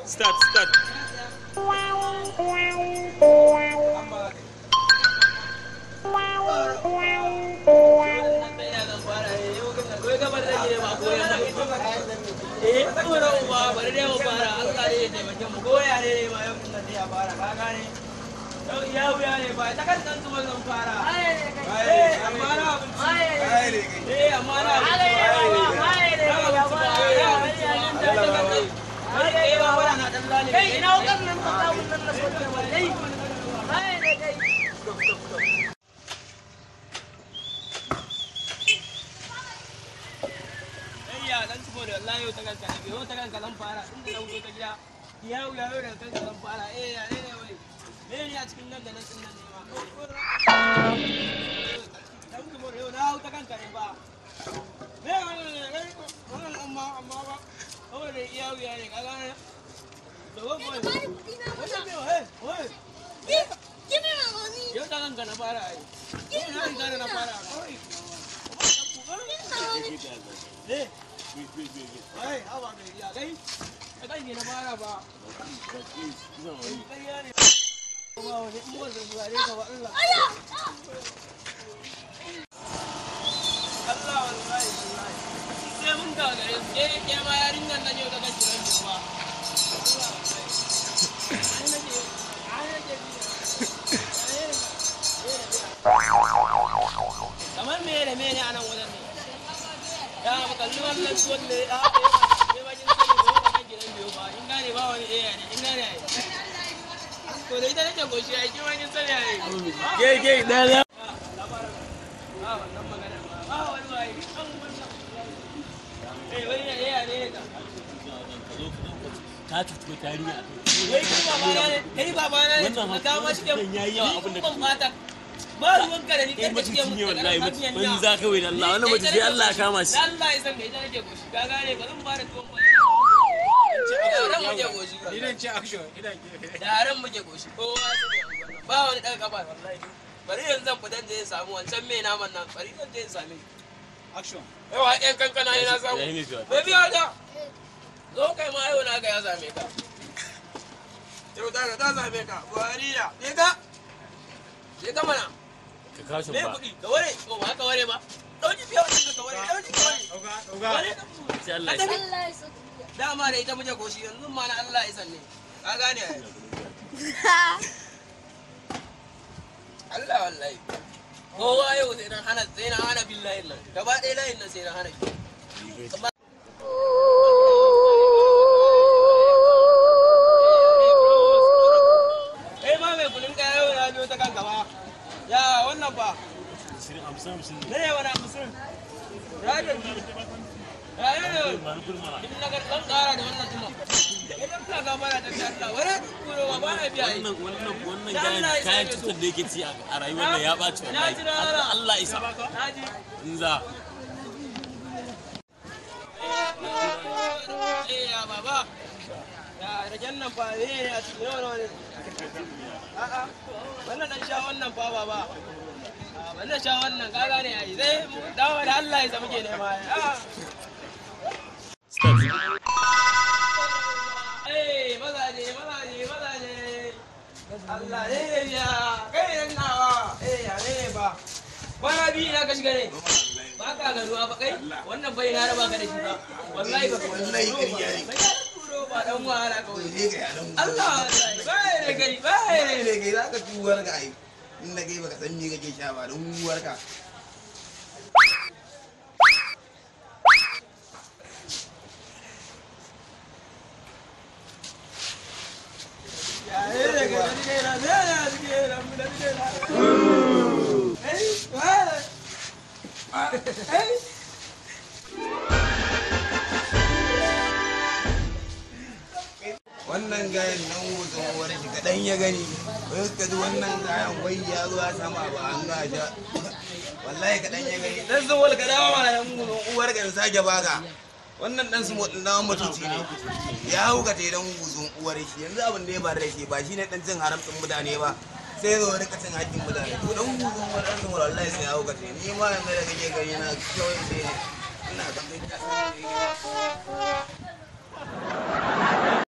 Start, start. Bari yanzu zan fitan je in samu wancan mai naman nan, bari zan je in same shi. Action. Yawa ɗan kankana ne na samu. Mai biya da. Zo kai ma yau na ga ya same ka. Yau ta ta same ka. Buhari ya. Je ka. Je ka mana. Ka kawo shi Me ba. kuɗi? Ka ware. Ko ba ka ware ba. Ɗauki fiye wannan ka ware. Ɗauki ka ware. Ware ka. Sai Allah ya sa. Allah ya sa. Dama da ita muke goshi yanzu ma na Allah ya sanne. Ka gane ai. Allah wallahi. Kowa yau sai na hana sai na hana billahi nan. Gaba ɗaya layin nan sai na hana shi. Kai ma mai kunun kaya yau na biyo ta kanka ba. Ya wannan fa. Ne wani 50. Ya da ya ne. In na ga ɗan ƙara da wannan tuma. Idan ka ga mara ta Allah wani kuro ba ba na biya. Wannan wannan wannan kayan cutar da yake ci a rayuwar nan ya ɓaci wallahi. Allah isa. Na ji. In za. Eh ya baba. Ya raken nan fa ne a cikin yawan wani. A'a wannan dan sha wannan fa baba. A wannan sha wannan ka gane ai sai dawo da Allah ya zama ke nema. A'a. Start. Eh mazaje mazaje mazaje. Allah ne ya kai nan nawa. Eh ya ne ba. Kwana biyu ina ka shiga ne. Ba ka ganuwa ba kai wannan bai na raba ka da shi ba. Wallahi ba Wallahi ƙarya ne. Turo ba dan wahala kawai. Ne ga yaran Allah wallahi bai da gari bai da ne kai zaka tuwar ka ai. In na kai baka san me kake sha ba don uwar ka. Wannan gayan nan hutun uwar shi kaɗan ya gani. Wai ka ji wannan gayan wai ya zo ya samu abu an ga sha. Wallahi kaɗan ya gani. Dan zuwal ka dawo mana dan hutun uwar ka in sake baka. Wannan dan sumo din nawan mutunci ne. Ya hauka ta dan hutun uwar shi. Yanzu abin da ya bar da shi ba shine dan cin haram din mutane ba. Sai zo rika cin haƙƙin mutane. To dan hutun uwar dan sumo wallahi sai ya hauka ta. Ni ma yanzu da kake gani na kawai sai ne. Ina kallon ya san me yake.